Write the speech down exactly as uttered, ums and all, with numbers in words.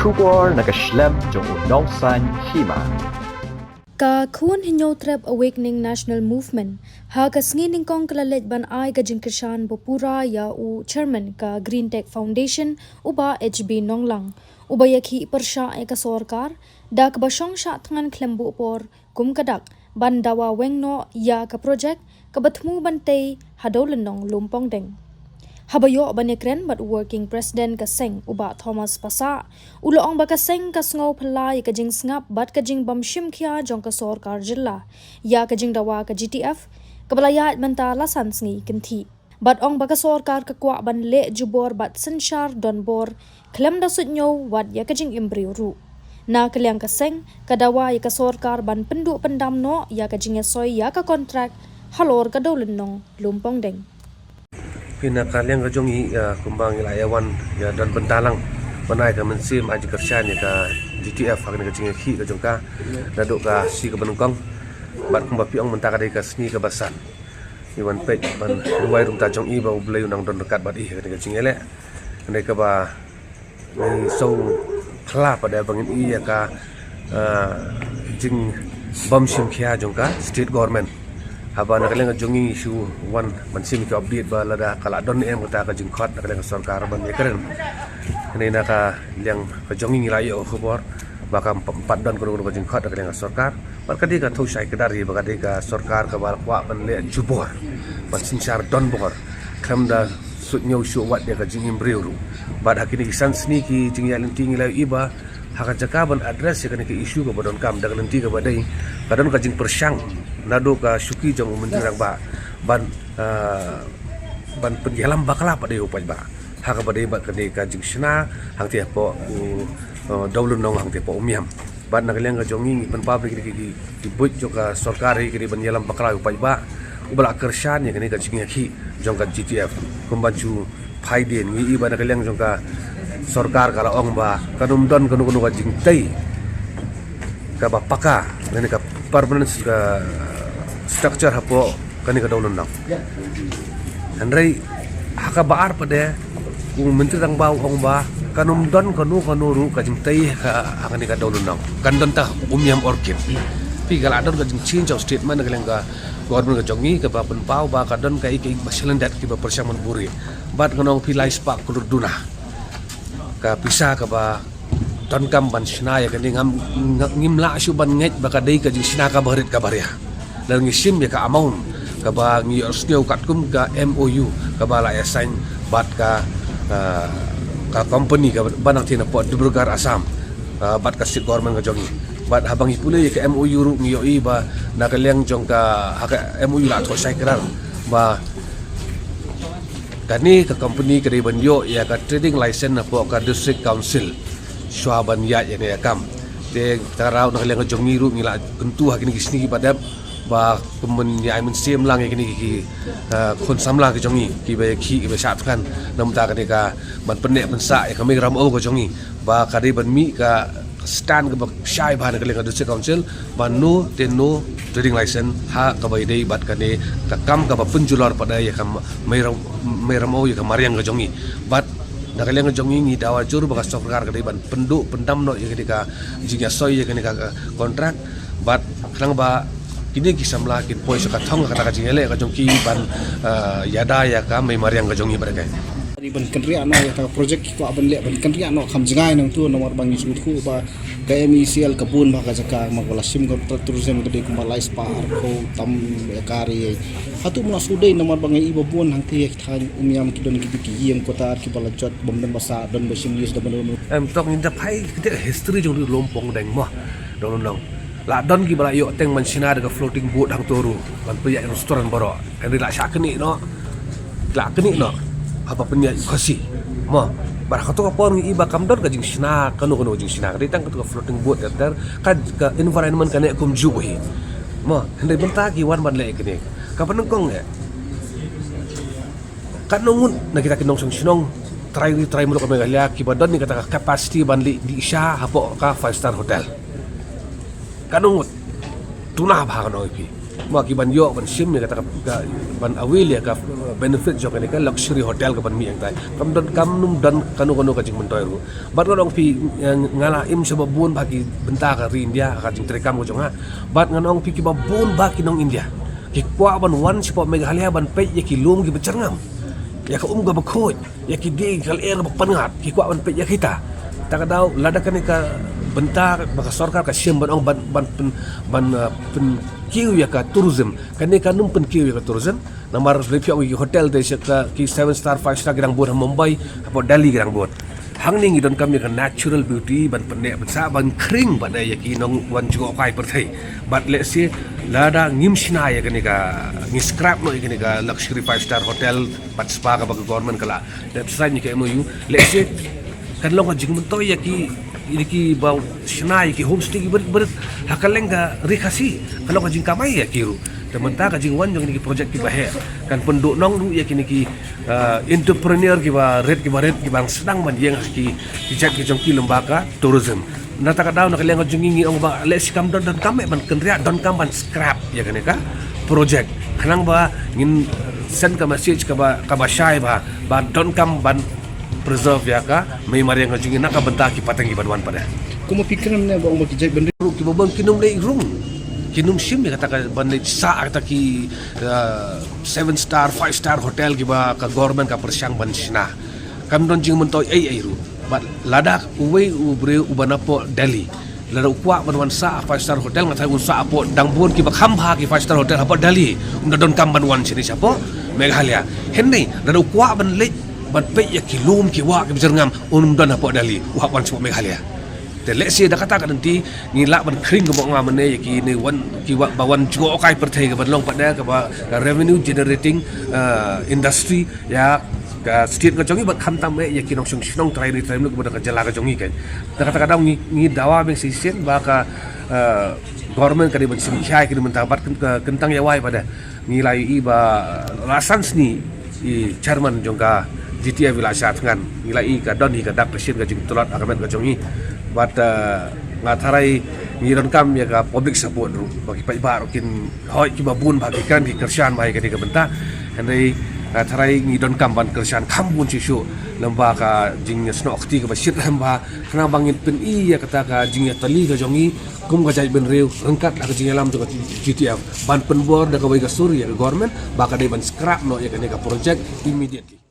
Khubor na ka shlem jong u Nongsaiñ Hima. Ka Khun Hynñiewtrep Awakening National Movement ha ka sngi nyngkong ka la leit ban ai ka jingkyrshan ba pura ïa u Chairman ka Green Tech Foundation, u Bah H B Nonglang, uba ïakhih pyrshah ïa ka sorkar da kaba shong shah thngan khlem buh por kum ka dak ban dawa weng noh ïa ka projek kaba thmu ban tei ha Dewlynnong Lumpongdeng. Haba ïoh ban ïakren bad u Working President ka seng, u Bah Thomas Passah, u la ong ba ka seng ka sngew phylla ïa ka jingsngap bad ka jingbym shim khia jong ka sorkar jylla ïa ka jingdawa ka G T F kaba la ïaid mynta la san sngi kynthih. Bad ong ba ka sorkar ka kwah ban leh jubor bad synshar donbor khlem da suidñiew wat ïa ka jingim briew ruh. Na ka liang ka seng, ka dawa ïa ka sorkar ban pynduh pyndam noh ïa ka jingïasoi ïa ka kontrak halor ka Dewlynnong Lumpongdeng. Phi, na ka liang ka jong ngi, ïa, kumba ngi la ïa wan ïa don bynta lang ban ai ka mynsiem, ai jingkyrshan ïa ka G T F ha kane ka jingïakhih ka jong ka naduh ka sngi kaba nyngkong. Bad kumba phi ong, mynta ka dei ka sngi kaba san. Ngi wan peit ban duwai ruh mynta jong i ba U Blei un nang don ryngkat bad i ha kane ka jingïaleh. Kane kaba ngi sngewphylla pat ba ngin ïohi ïa ka, ah, jingbym shim khia jong ka state government. Haba na ka liang ka jong ngi shu wan ban shim ki update ba lada ka la don ne em kata ka jingkhot na ka liang ka sorkar ban ïakren. Kane na ka liang ka jong ngi, ngi la ïoh khubor ba kam pat don kano kano ka jingkhot na ka liang ka sorkar. Bad ka dei ka thew shai kdar hi ba ka dei ka sorkar kaba la kwah ban leh jubor, ban synshar donbor khlem da suidñiew shuh wat ïa ka jingim briew ruh. Bad ha kine ki san sngi ki jingïaid lynti ngi la ïohi ba ha ka jaka ban address ïa kane ka issue kaba donkam da ka lynti kaba dei, ka don ka jingpyrshang naduh ka shuki jong u Myntri Rangbah ban, ah, ban pynïalam bakla pat ïa u paidbah ha kaba dei bad kane ka jingshna hangtei hapoh u, uh, Dewlynnong, hangtei hapoh Umiam. Bad na ka liang ka jong ngi, ngi pynpaw ba kine ki, ki, ki buit jong ka sorkar hi ki dei ban ïalam bakla ïa u paidbah uba la kyrshan ïa kane ka jingïakhih jong ka G T F. Kumba shu phaidien ngi ïohi ba na ka liang jong ka sorkar ka la ong ba kan ym don kano kano ka jingtei kaba paka, lane ka permanent, ka structure hapoh kane ka Dewlynnong. Hynrei ha kaba ar pat de, u Myntri Rangbah u ong ba kan ym don kano kano ruh ka jingtei ha, ha kane ka Dewlynnong. Kan don tang Umiam Orchid. Phi, ka la don ka jingchange of statement na ka liang ka government ka jong ngi kaba pynpaw ba ka don kaei kaei ba shalyndet kiba pyrshang ban buhrieh. Bad ngan ong phi, lai spah klur duna ka pisa kaba donkam ban shna ïa kane, ngam, ngam, ngim lah shuh ban ngeit ba ka dei ka jingshna kaba rit kaba ria. Lada ngi shim ïa ka amount kaba ngi ïohsngew katkum ka M O U kaba la ïa sign bad ka, ah, ka company kaba nangtei napoh Dibrugarh, Assam, ah, bad ka state government ka jong ngi. Bad haba ngi pule ïa ka M O U ruh ngi ïohi ba na ka liang jong ka, ha ka M O U la thoh shai kdar ba kane ka company ka dei ban ïoh ïa ka trading license napoh ka District Council shuwa ban ïaid ïa kane ka kam. Te tang ruh na ka liang ka jong ngi ruh ngi la kyntu ha kine ki sngi kiba dep ba kumne ngi ai mynsiem lang ïa kine ki, eh, khun samla ki jong ngi kiba ïakhih, kiba shah thngan na ka bynta kane ka ban pynneh pynsah ïa ka mei ramew ka jong ngi, ba ka dei ban mih ka stand kaba shai bha na ka liang ka District Council ba no te no trading license ha kaba ïadei bad kane ka kam kaba pynjulor pat ïa ka mei ram-, mei ramew, ïa ka mariang ka jong ngi. Bad na ka liang ka jong ngi ngi dawa jur ba ka sorkar ka dei ban pynduh pyndam noh ïa kane ka jingïasoi ïa kane ka, ka kontrak. Bad khnang ba kine ki samla kin poi sha ka thong kata ka jingïaleh ka jong ki ban, eh, ïada ïa ka mei mariang ka jong ngi bad ka. Ban kynriah noh ïa kata ka projek ki kwah ban leh, ban kynriah noh kham jngai nangtu, namar ba ngi sngewthuh ba ka M E C L ka bun bha ka jaka, namar ba la shim ka tourism ka dei kumba lai spah arphew tam ekar ïa. Hato mano shu dei, namar ba ngi i ba bun hangtei ïa ki thaiñ Umiam ki don ki dei ki ïing kotar kiba la jot bym don ba sah, don ba shim use da ban. Em, to ngin da phai kita history jong Lumpongdeng mo. Dong long. La don kiba la ïoh teng ban shna da ka floating boat hangto ruh ban pynïaid restaurant baroh. Kan ri la shah knieh noh. La knieh noh. Haba pynïaid Khasi. Mo. Bad ha kato ka por ngi i ba kam don ka jingshna, kano kano ka jingshna. Ka dei tang kato ka floating boat ter ter. Ka, ka environment ka neh kumjuh hi. Mo. Hynrei mynta ki wan ban leh knieh. Kaba nyngkong eh. Katno ngut na kita ki nongshong shnong trai ri trai muluk ka Meghalaya kiba don ïa kata ka capacity ban leit dih sha hapoh ka five star hotel? Katno ngut? Duna bha, ngan ong ïa phi. Ba ki ban ïoh ban shim ïa kata ka, ka ban avail ïa ka benefit jong kane ka luxury hotel ka ban mih hangtai. Kam don, kam nym don kano kano ka jingmyntoi ruh. Bad ngan ong phi, eh, nga la im sha ba bun bha ki bynta ka ri India, ka jingtrei kam ka jong nga. Bad ngan ong phi, ki ba bun bha ki nong India ki kwah ban wan shapoh Meghalaya ban peit ïa ki lum ki ba jyrngam, ïa ka um ka ba khuid, ïa ki dieng ka lyer ba pynngat, ki kwah ban peit ïa kita. Ta ka daw, lada kane ka bynta ba ka sorkar ka shim ban ong ban, ban pyn, ban, eh, pynkiew ïa ka tourism. Kane ka nym pynkiew ïa ka tourism. Namar lada phi ong ïa ki hotel te sha ka, ki seven star, five star ki dang bun ha Mumbai, hapoh Delhi ki dang bun. Hangne ngi donkam ïa ka natural beauty ban pynneh pynsah, ban khring ban ïa ki nongwan jngohkai pyrthei. Bad lehse lada ngim shna ïa kane ka, ngi scrap noh ïa kane ka luxury five star hotel bad spa kaba ka government ka la dep sign ïa ka M O U, lehse kan long ka jingmyntoi ïa ki, ïa ki ba shna ïa ki homestay ki barit barit ha kylleng ka ri Khasi, kan long ka jingkamai ïa ki ruh. Te mynta ka jingwan jong kine ki project ki ba heh kan pynduh nong ruh ïa kine ki, ah, entrepreneur ki ba rit ki ba rit ki ba sdang ban ïeng ha ki, ki jait ki jong ki lyngba ka tourism. Na ta ka daw, na ka liang ka jong ngi, ngi ong ba lehse kam don, donkam eh ban kynriah, donkam ban scrap ïa kane ka project. Khnang ba ngin send ka message kaba, kaba shai ba, ba donkam ban preserve ïa ka mei mariang ka jong ngi na ka bynta ki pateng ki ban wan pat de. Kumno phi kren ne ba ong ba ki jaitbynriew ruh ki ba bun ki nym leit rung, ki nym shim ïa kata ka ban leit sah kata ki, eh, seven star, five star hotel ki ba ka government ka pyrshang ban shna. Kam don jingmyntoi ei ei ruh. Bad lada uwei u briew u ba napoh Delhi, lada u kwah ban wan sah five star hotel, nga tharai un sah hapoh, dang bun ki ba kham bha ki five star hotel hapoh Delhi, um da donkam ban wan shane shapoh Meghalaya. Hynrei lada u kwah ban leit ban peit ïa ki lum ki wah ki ba jyrngam, um don hapoh Delhi, u hap wan shapoh Meghalaya. Te lehse da kata ka lynti ngi lah ban khring, kumba nga mynne, ïa kine wan, ki wah ba wan jngohkai pyrthei ka ban long pat de kaba ka revenue generating, eh, industry ïa ka state ka jong ngi bad khamtam eh ïa ki nongshong shnong trai ri trai muluk bad ka jylla ka jong ngi. Kan da kata ka daw ngi, ngi dawa biang shisien ba ka, eh, government ka dei ban shim khia ïa kine mynta bad kyn-, ka kyntang ïa wai pat de. Ngi la ïohi ba la san sngi i chairman jong ka G T F i la shah thngan, ngi la ïohi ka don hi ka dak ka shin ka jingtlot ha ka met ka jong ngi. Bad, eh, nga tharai ngi donkam ïa ka public support ruh, ba ki paidbah ruh kin hoi ki ba bun bha ki kren ki kyrshan bha ïa kane ka bynta. Hynrei nga tharai ngi donkam ban kyrshan kham bun shisha lem bad ka jingsnoh kti ka ba shit lem bad khnang ba ngin pyni ïa kata ka jingïatylli ka jong ngi kum ka jaitbynriew ryngkat ha ka jingïalam jong ka G T F ban pynbor da kawei ka sur ïa ka government ba ka dei ban scrap noh ïa kane ka project immediately.